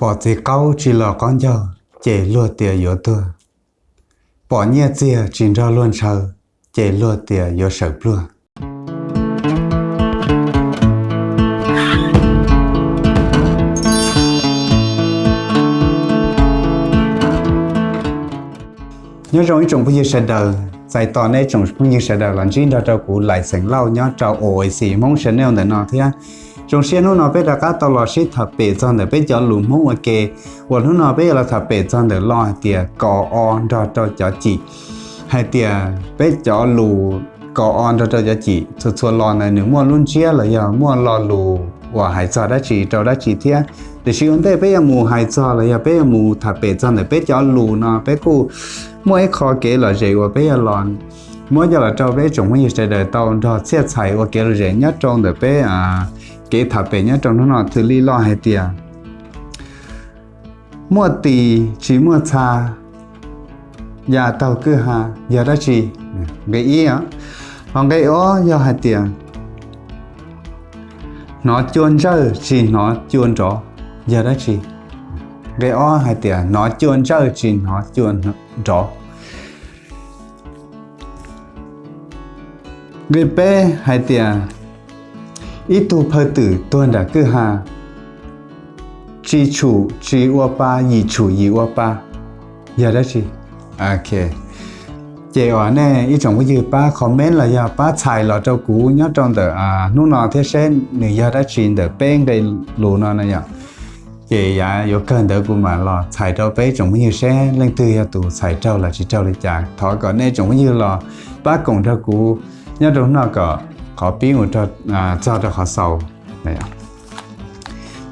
Pom txiv qaub tsis los qaub ncaug, ces luag tias yuav tuag. Pom nyiaj txiag tsis nrog luag ntshaw, ces luag tias yuav sawv pluag. Nyob zoo ib tsoom phooj ywg sawv daws, txais tos nej tsoom phooj ywg sawv daws los ntsib nrog rau kuv Laim Xeem Lauj nyob rau Oasis Hmoob Channel ntawm no thiab. Zoo siab hnub no peb rov qab tau los sib tham pem txog ntawm peb cov lus Hmoob ua ke, uas hnub no peb yuav los tham pem txog ntawm lo hais tias kos o nrog rau cov cim. Hais tias peb cov lus kos o nrog rau cov cim txhua txhua lo ntawd nws muaj lub ntsiab los yog muaj lo lus uas hais txog dab tsi rau dab tsi thiab. Tiam sis ua ntej peb yuav mus hais txog los yog peb yuav mus tham pem txog ntawm peb cov lus no, peb kuj muaj ib qho kev lom zem uas peb yuav los muab coj los rau peb tsoom phooj ywg sawv daws tau nrog txhiaj txhais ua kev lom zem nyob rau ntawm peb kev tham pem nyob rau hnub no, xws li lo hais tias muaj tis tsis muaj txha, ya taug kwj ha, yog dab tsi? Nqe ib. Ho nqe ob yog hais tias hnov cua ntsawj tsis hnov cua nrov, yog dab tsi? Nqe ob hais tias hnov cua ntsawj tsis hnov cua nrov. Nqe peb hais tias ib tug phawj twm tuag nram kwj ha, tsib tshum tsib ua pa, yim tshum yim ua pa, yog dab tsi? Ces uas nej ib tsoom phooj ywg pab comment los yog pab txhais los rau kuv nyob rau ntawm hnub no thiab seb nws yog dab tsi ntawm peb nqe lus no na yom. Ces yav yuav kawg ntawd kuv mam los txhais rau peb tsoom phooj ywg seb leej twg yog tus txhais raug los tsis raug li cas. Thov kom nej tsoom phooj ywg los pab koom nrog kuv nyob rau hnub no kom qhov pib mus txog rau qhov xaus.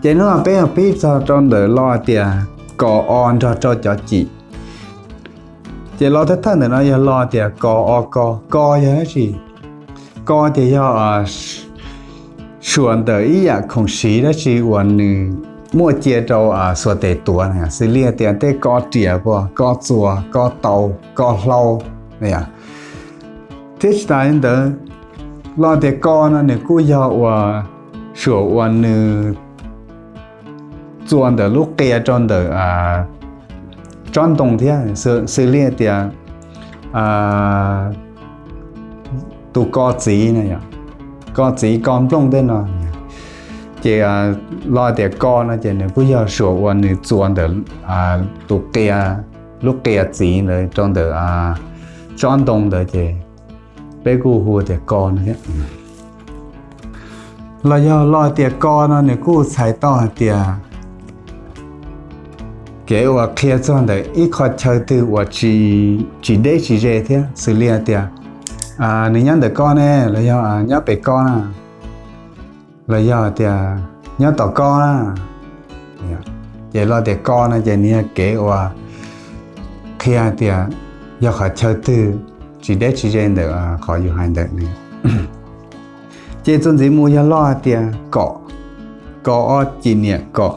Ces hnub no peb yuav pib txog rau ntawm lo tias kos o nrog rau cov cim. Ces lo thawj thawj ntawm no yog lo tias kos o ko. Ko yog dab tsi? Ko ces yog suam ntawm ib yam khoom siv dab tsi uas nws muaj cia rau xuas tes tuav, xws li tias tej ko riam, ko txuas, ko taus, ko hlau. Thiab tsis tas li ntawd, lo tias ko no nws kuj yog uas suam uas nws txuas ntawm lub qia rau ntawm tsob ntoo thiab, xws li tias tus ko txiv na, ko txiv ko nplooj tej no. Ces lo tias ko no ces nws kuj yog suam uas nws txuas ntawm tus qia, lub qia txiv ntawd rau ntawm tsob ntoo ntawd ces peb kuj hu tias ko no thiab. Los yog lo tias ko no nws kuj txhais tau hais tias kev uas qhia txog ntawm ib qho chaw twg uas tsis deb tsis ze thiab, xws li hais tias nws nyob ntawm ko ne, los yog nyob pem ko na, los yog tias nyob tom ko na. Ces lo tias ko no ces nws yog kev uas qhia tias yog qhov chaw twg tsis deb tsis ze ntawm qhov yus hais ntawm nws. Ces txuas ntxiv mus yog lo tias kom, kom o cim niam kom.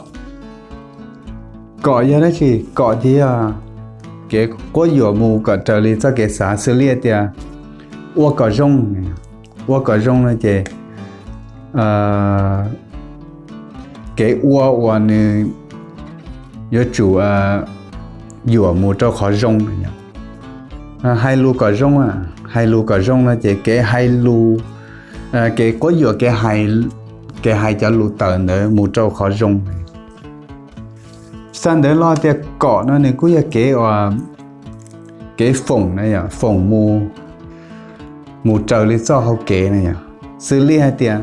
Kom yog dab tsi? Kom ces yog kev quab yuam mus kom raws li txoj kev xav, xws li tias ua kom zoo. Ua kom zoo no ces kev ua uas nws yuav tsum yuam mus rau qhov zoo. Hais lus kom zoo, hais lus kom zoo no ces kev hais lus, kev quab yuam, kev hais cov lus tawm ntawd mus rau qhov zoo. Tsis tas ntawd lo tias kom no nws kuj yog kev uas, kev foom na yom, foom mus, mus raws li txoj hau kev na yom. Xws li hais tias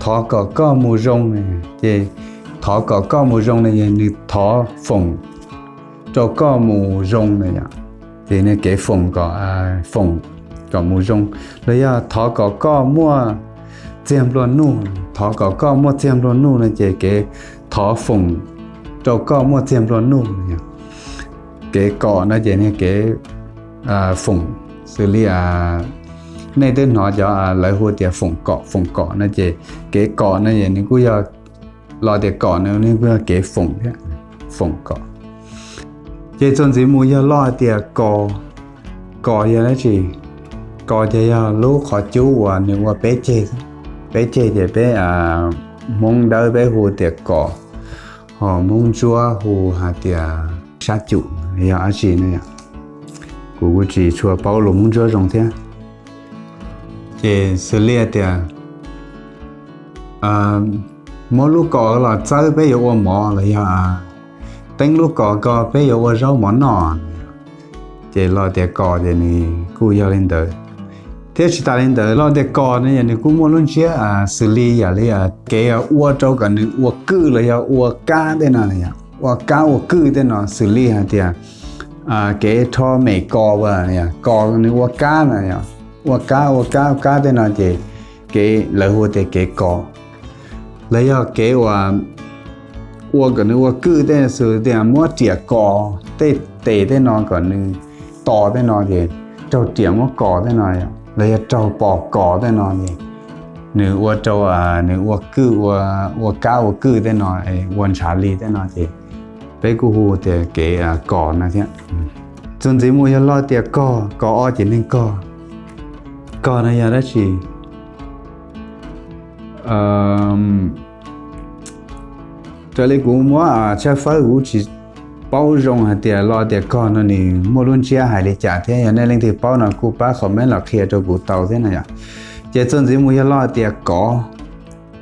thov kom koj mus zoo, ces thov kom koj mus zoo no yog nws thov foom rau koj mus zoo na yom. Ces nws kev foom kom, foom kom mus zoo. Los yog thov kom koj muaj txiag nplua nuj, thov kom koj muaj txiag nplua nuj no ces kev thov foom rau koj muaj txiag nplua nuj. Kev kom no ces nws kev foom, xws li nej twb hnov cov lawv hu tias foom kom, foom kom no ces kev kom no ces nws kuj yog, lo tias kom no nws kuj yog kev foom thiab, foom kom. Ces txuas ntxiv mus yog lo tias kos, kos yog dab tsi? Kos ces yog lub qhov cub uas nws ua peb ceg, peb ceg ces peb Hmoob Dawb peb hu tias kos. Hos Hmoob Ntsuab hu hais tias sab cum yog dab tsi ne yom. Kuv kuj tsis tshua paub lus Hmoob Ntsuab zoo thiab. Ces xws li tias muab lub kos los txawb peb yuav ua mov los yog teeb lub kos ko peb yuav ua zaub mov noj. Ces lo tias kos ces nws kuj yog li ntawd. Thiab tsis tas li ntawd, lo tias kos no yog nws kuj muaj lub ntsiab xws li yam li kev ua rau kom nws ua kwj los yog ua kab tej no, ua kab ua kwj tej no, xws li hais tias kev rho mem kos, kos nws ua kab no, ua kab ua kab ua kab tej no ces kev lawv hu tias kev kos. Los yog kev ua, ua kom nws ua kwj tej xws tias muab riam kos tej tes tej no kom nws to tej no ces raug riam muab kos tej no, los yog raug pos kos tej no ces nws ua rau nws ua kwj, ua kab ua kwj tej no, ua ntshav li tej no ces peb kuj hu tias kev kos no thiab. Txuas ntxiv mus yog lo tias kog, kos o ces neeg kog. Kog no yog dab tsi? Raws li kuv muab tshawb fawb kuv tsis paub zoo hais tias lo tias kog no nws muaj lub ntsiab hais li cas thiab, yog nej leej twg paub no kuj pab comment los qhia rau kuv tau thiab no yom. Ces txuas ntxiv mus yog lo tias kov,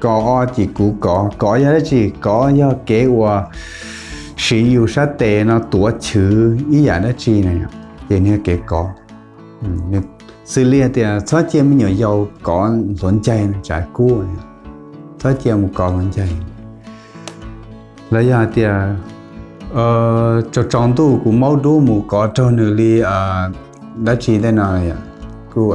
kos o ces kuv kov. Kov yog dab tsi? Kov yog kev uas siv yus sab tes no tuav chwv ib yam dab tsi na, ces nws yog kev kov. Xws li tias txhob cia me nyuam yaus kov hluav ncaig tsam kub, txhob cia mus kov hluav ncaig. Los yog hais tias tsaus tsaus ntuj kuv maub dub mus kov raug nws li dab tsi tej no, kuj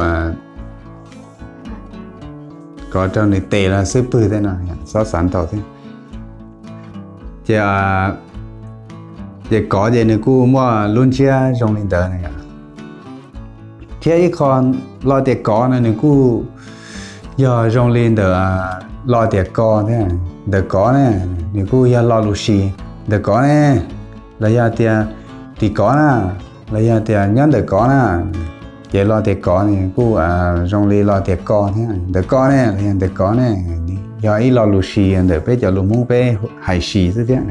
kov raug nws tes los xub pwg tej no, txhob xav ntau thiab. Ces, ces kov ces nws kuj muaj lub ntsiab zoo li ntawd na. Thiab ib qho, lo tias kov no nws kuj yog zoo li ntawm lo tias ko thiab. Ntawm kov ne, nws kuj yog lo lus siv, ntawm kov ne, los yog tias tim kov na, los yog tias nyob ntawm kov na. Ces lo tias kov nws kuj zoo li lo tias ko thiab, ntawm ko ne los yog ntawm kov ne, yog ib lo lus siv ntawm peb cov lus Hmoob peb hais siv xwb thiab.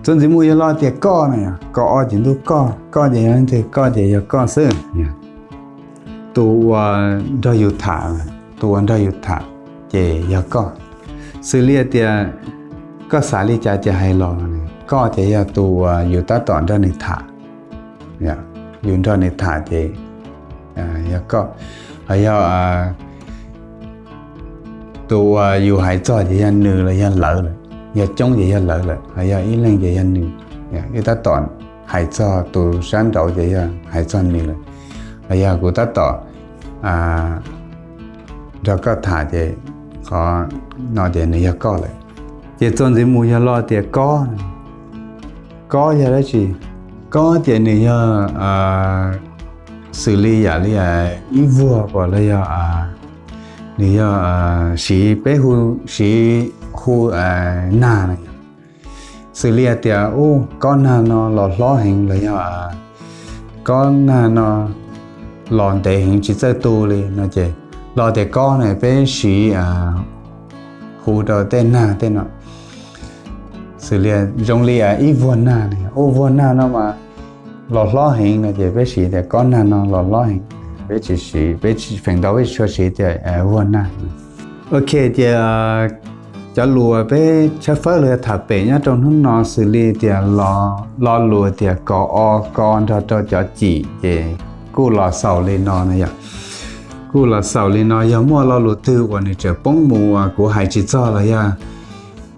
Txuas ntxiv mus yog lo tias koj na, koj o ces ntuj koj, koj ces yog leej twg? Koj ces yog koj xwb. Tus uas nrog yus tham, tus uas nrog yus tham ces yog koj. Xws li tias koj xav li cas ces hais los, koj ces yog tus uas yus tab tom nrog nws tham, yus nrog nws tham ces yog koj. Ho yog tus uas yus hais txog ces yog nws los yog lawv lawm, yog coob ces yog lawv lawm, ho yog ib leeg ces yog nws. Wb tab tom hais txog tus sab nraud ces yog hais txog nws lawm. Los yog kuv tab tom nrog koj tham ces qhov no ces nws yog koj lawm. Ces txuas ntxiv mus yog lo tias kob. Kob yog dab tsi? Kob ces nws yog xws li yam li ib vuag los yog nws yog siv, peb hu, siv hu nag na. Xws li hais tias ub, kob nag no los hlob heev los yog kob nag no los ntev heev tsis txawj tu li no ces lo tias kob ne peb siv hu rau tej nag tej no. Xws li zoo li ib vuag nag, ub, vuag nag no mas los hlob heev no ces peb siv tias kob nag no los hlob heev, peb tsis siv, peb feem ntau peb tsis tshua siv tias vuag nag. Ok, ces cov lus peb tshawb fawb los yog tham pem nyob rau hnub no xws li tias lo lus tias ko o, ko nrog rau cov cim ces kuj los xaus li no na yom. Kuj los xaus li no, yog muaj lo lus twg uas nws tseem poob mus uas kuv hais tsis txog los yog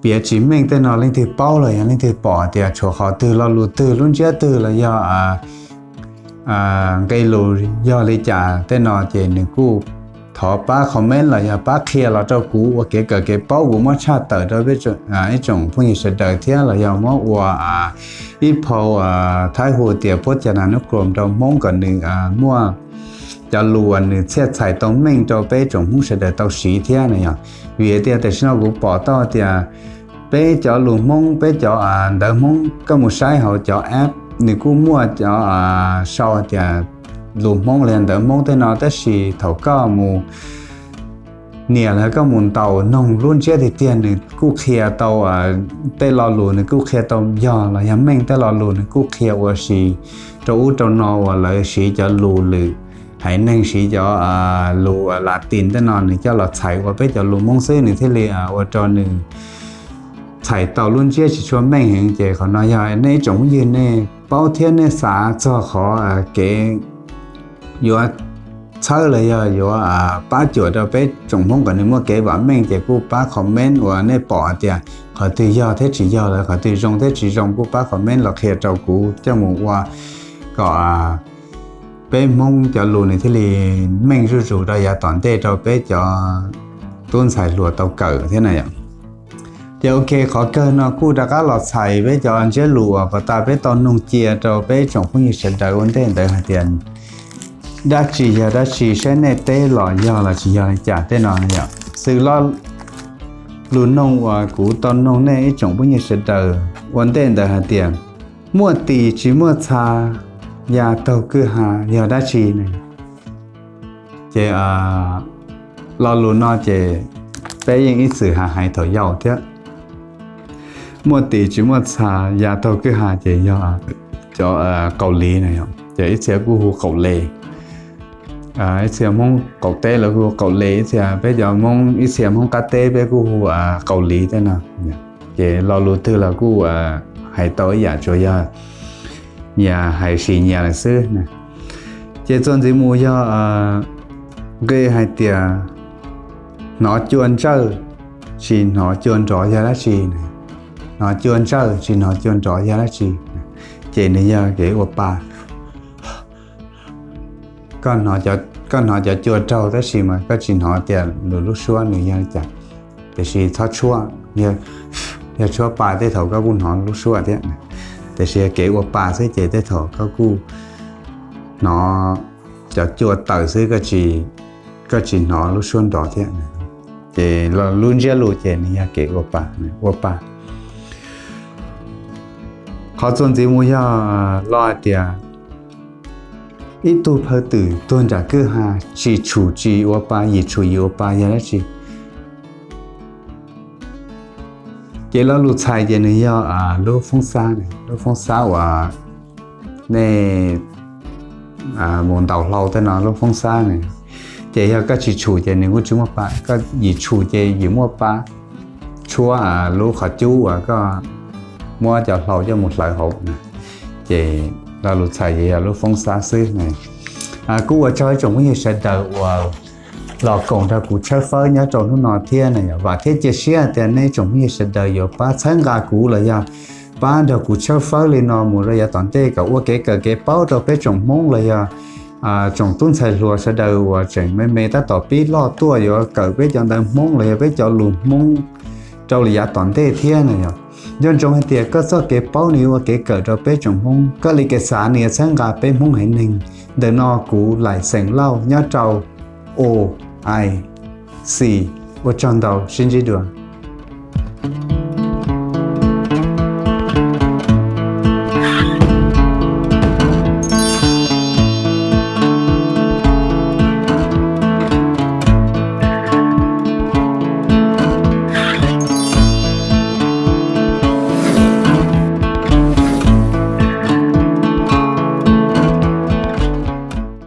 piav tsis meej tej no leej twg paub los yog leej twg pom tias tshuav qhov twg lo lus twg lub ntsiab twg los yog nqe lus yog li cas tej no ces nws kuj thov pab comment los yog pab qhia los rau kuv ua kev kawm kev paub kuv muab tshaj tawm rau ib tsoom phooj ywg sawv daws thiab los yog muab ua ib phau thaib hu tias puab ca nas nub klos rau Hmoob kom nws muaj cov lus uas nws txhiaj txhais tau meej rau peb tsoom Hmoob sawv daws tau siv thiab na yom. Vim tias tam sim no kuv pom tau tias peb cov lus Hmoob, peb cov ntawv Hmoob koj mus saib hauv cov app nws kuj muaj cov sau tias lus Hmoob los yog ntawv Hmoob tej no, tab sis thaum koj mus niam los koj mus ntaus noog lub ntsiab tiag tiag, nws kuj qhia tau tej lo lus, nws kuj qhia tau yog los yog meej tej lo lus, nws kuj qhia ua si rau ub rau no uas lawv siv cov lus lwm haiv neeg, siv cov lus Latin tej no nws coj los txhais ua peb cov lus Hmoob xwb, nws thiaj li ua rau nws txhais tau lub ntsiab tsis tshua meej heev. Ces qhov no yog nej ib tsoom phooj ywg nej paub thiab nej xav txog qhov kev yuav txhawb los yog yuav pab cuam rau peb tsoom Hmoob kom nws muaj kev vam meej ces kuj pab comment uas nej pom hais tias qhov twg yog thiab tsis yog los qhov twg zoo thiab tsis zoo kuj pab comment los qhia rau kuv coj mus ua kom peb Hmoob cov lus nws thiaj li meej zuj zus rau yav tom ntej rau peb cov tub ntxhais hluas tau kawm thiab na yom. Ces ok, qhov kawg no kuj rov qab los txhais peb cov ntsiab lus uas puag ta peb tau nug cia rau peb tsoom phooj ywg sawv daws ua ntej ntawd hais tias dab tsi yog dab tsi, saib nej teb los yog los tsis yog li cas tej no yom. Xws lo lus noog uas kuv tau noog nej ib tsoom phooj ywg sawv daws ua ntej ntawd hais tias muaj tis tsis muaj txha, ya taug kwj ha yog dab tsi ne? Ces lo lus no ces peb yeej ib txwm hais thaum yau thiab. Muaj tis tsis muaj txha, ya taug kwj ha ces yog cov Kaus Lis na, ces ib txhia kuj hu Kaus Lis, ib txhia Hmoob qaum teb lawv kuj hu Kaus Lis, ib txhia peb cov Hmoob, ib txhia Hmoob qab teb peb kuj hu Kaus Lis tej no. Ces lo lus twg los kuj hais tau ib yam, tsuas yog nyias hais sim nyias lawm xwb. Ces txuas ntxiv mus yog nqe hais tias hnov cua ntsawj tsis hnov cua nrov yog dab tsi? Hnov cua ntsawj tsis hnov cua nrov yog dab tsi? Ces nws yog kev ua pa. Koj hnov cov cua raug tab sis mas koj tsis hnov tias nws lub suab nws yog li cas. Tiam sis txhob tshuab, yog tshuab pa tej thaum koj kuj hnov lub suab thiab, tiam sis kev ua pa xwb ces tej thaum koj kuj hnov cov cua tawm xwb, koj tsis hnov lub suab nrov thiab. Ces lub ntsiab lus ces nws yog kev ua pa, ua pa. Qhov txuas ntxiv mus yog lo hais tias ib tug phawj twm tuag nram kwj ha tsis tshum tsis ua pa, yim tshum yim ua pa yog dab tsi? Ces lo lus txhais ces nws yog lub foob xab, lub foob xab uas nej mus ntaus hlau tej no, lub foob xab na. Ces yog koj tsis tshum ces nws kuj tsis muaj pa, koj yim tshum ces yim muaj pa, tshuab lub qhov cub uas koj muab cov hlau coj mus hlawv hauv na. Ces lo lus txhais ces yog lub foob xab xwb na. Kuj ua tsaug ib tsoom phooj ywg sawv daws uas los koom nrog kuv tshawb fawb nyob rau hnub no thiab na yom. Vam thiab cia siab tias nej tsoom phooj ywg sawv daws yuav pab txhawb nqa kuv los yog pab nrog kuv tshawb fawb li no mus rau yav tom ntej kom ua kev kawm kev paub rau peb tsoom Hmoob los yog tsoom tub ntxhais hluas sawv daws uas tseem me me tab tom pib loj tuaj yuav kawm peb cov ntawv Hmoob los yog peb cov lus Hmoob rau li yav tom ntej thiab na yom. Nco ntsoov hais tias koj txoj kev paub nws yuav ua kev kawm rau peb tsoom Hmoob, koj li kev xav nws yuav txhawb nqa peb Hmoob haiv neeg. Ntawm no kuv Laim Xeem Lauj nyob rau O I C, ua tsaug ntau, sib ntsib dua.